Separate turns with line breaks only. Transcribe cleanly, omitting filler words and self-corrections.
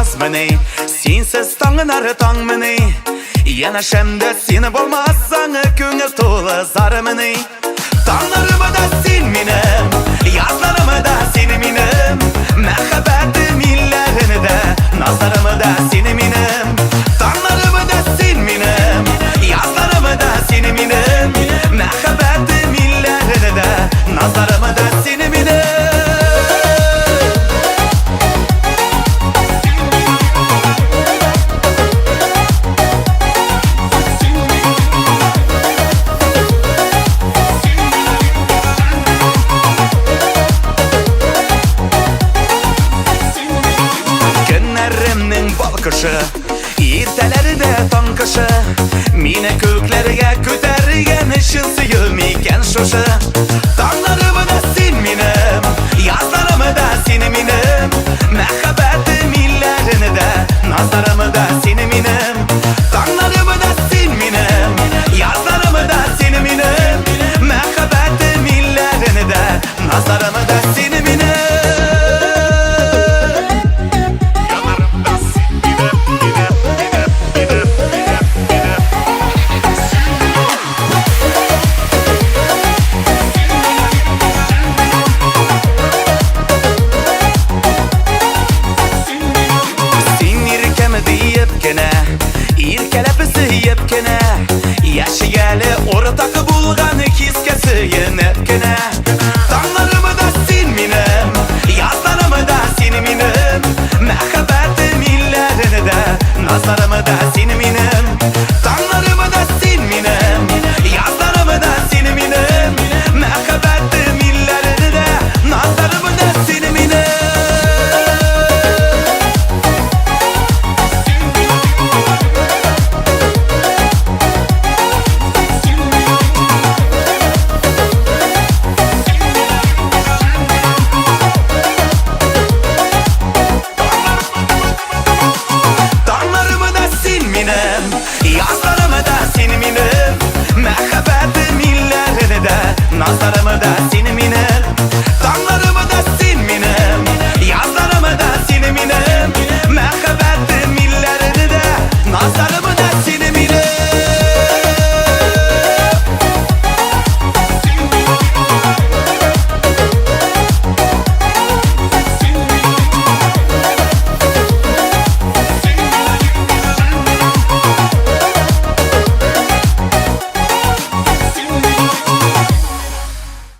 Язмыни, синсез таңнар таңмыни? Янәшәмдә син булмасаң, күңел тулы зармыни? Таңнарым да син минем, язларым да син минем, мәхәббәтем илләрендә, назларым да син минем. Таңнарым да син минем, язларым да син минем, мәхәббәтем илләрендә, назларым да син минем. Көннәремнең балкышы, иртәләрдә таң кышы, мине күкләргә күтәргән чын сөю микән шушы? Таңнарым да син минем, язларым да син минем, мәхәббәтем илләрендә, назларым да син минем. Таңнарым да син минем, язларым да син минем, мәхәббәтем илләрендә, назларым да син минем. Син иркәм диеп кенә, иркәләп сөеп кенә.